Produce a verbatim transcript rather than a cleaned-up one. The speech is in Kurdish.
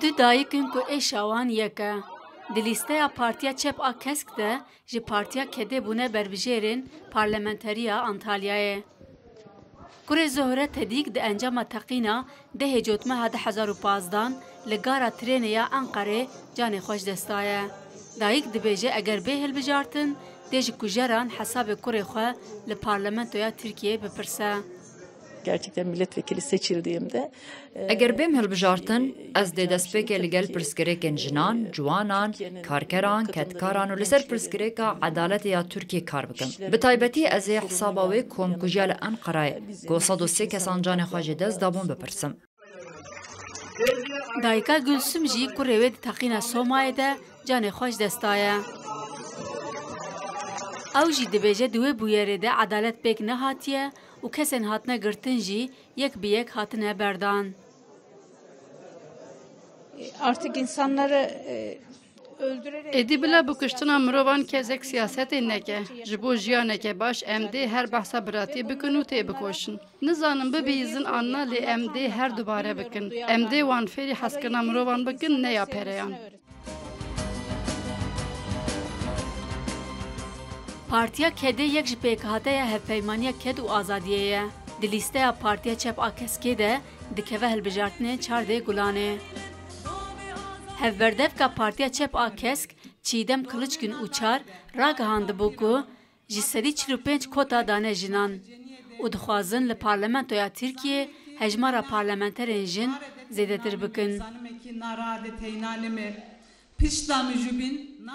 Du dayik in ku êşa wan yek e. Di lîsteya Partiya Çep a Kesk de ji Partiya Kedê bûne berbijêrên parlamenteriya Antalyayê. Kurê Zuhre Tedîk di encama teqîna dehê Cotmeha du hezar û pazdan li gara trênê ya Enqerê canê xwe ji dest daye. Dayik dibêje eger bê hilbijartin, dê ji kujeran hesabê kurê xwe li parlamentoya Tirkiyeyê bipirse. Gerçekten milletvekili seçildiğimde, e, Eger bêm hilbijartin, ez dê destpêkê li gel pirsgirêkên jinan, ciwanan, karkeran, kedkaran û li ser pirsgirêka edaletê ya Tirkiyê kar bikim. Bi taybetî ez ê hesaba wê komkujiya li Enqerayê, ku sed û sê kesan canê xwe ji dest dabûn, bipirsim. Dayika Gulsum jî kurê wê di teqîna Somayê de canê xwe ji dest daye. Ew jî dibêje di wê bûyerê de edalet pêk nehatiye û kesên hatine girtin jî yek bi yek hatine berdan. Artık insanları, e, öldürerek... Êdî bila bi kuştina mirovan kesek siyasetê neke. Ji bo jiyaneke baş em dê her behsa biratiyê bikin û têbikoşin. Nizanim bibihîzin an na, lê em dê her dubare bikin. Em dê wan fêrî hezkirina mirovan bikin, ne ya pereyan. Partiya Kedê yek ji pêkhateya Hevpeymaniya Ked û Azadiyê ye. Di lîsteya Partiya Çep a Keskê de dikeve hilbijartinên çardeh Gulanê. Hevberdevka Partiya Çep a Kesk Çiğdem Kılıçgün Uçar ragihandibû ku ji sedî çil û pênc kota dane jinan û dixwazin li Parlamentoya Tirkiyê hejmara parlamenterên jin zêdetir bikin.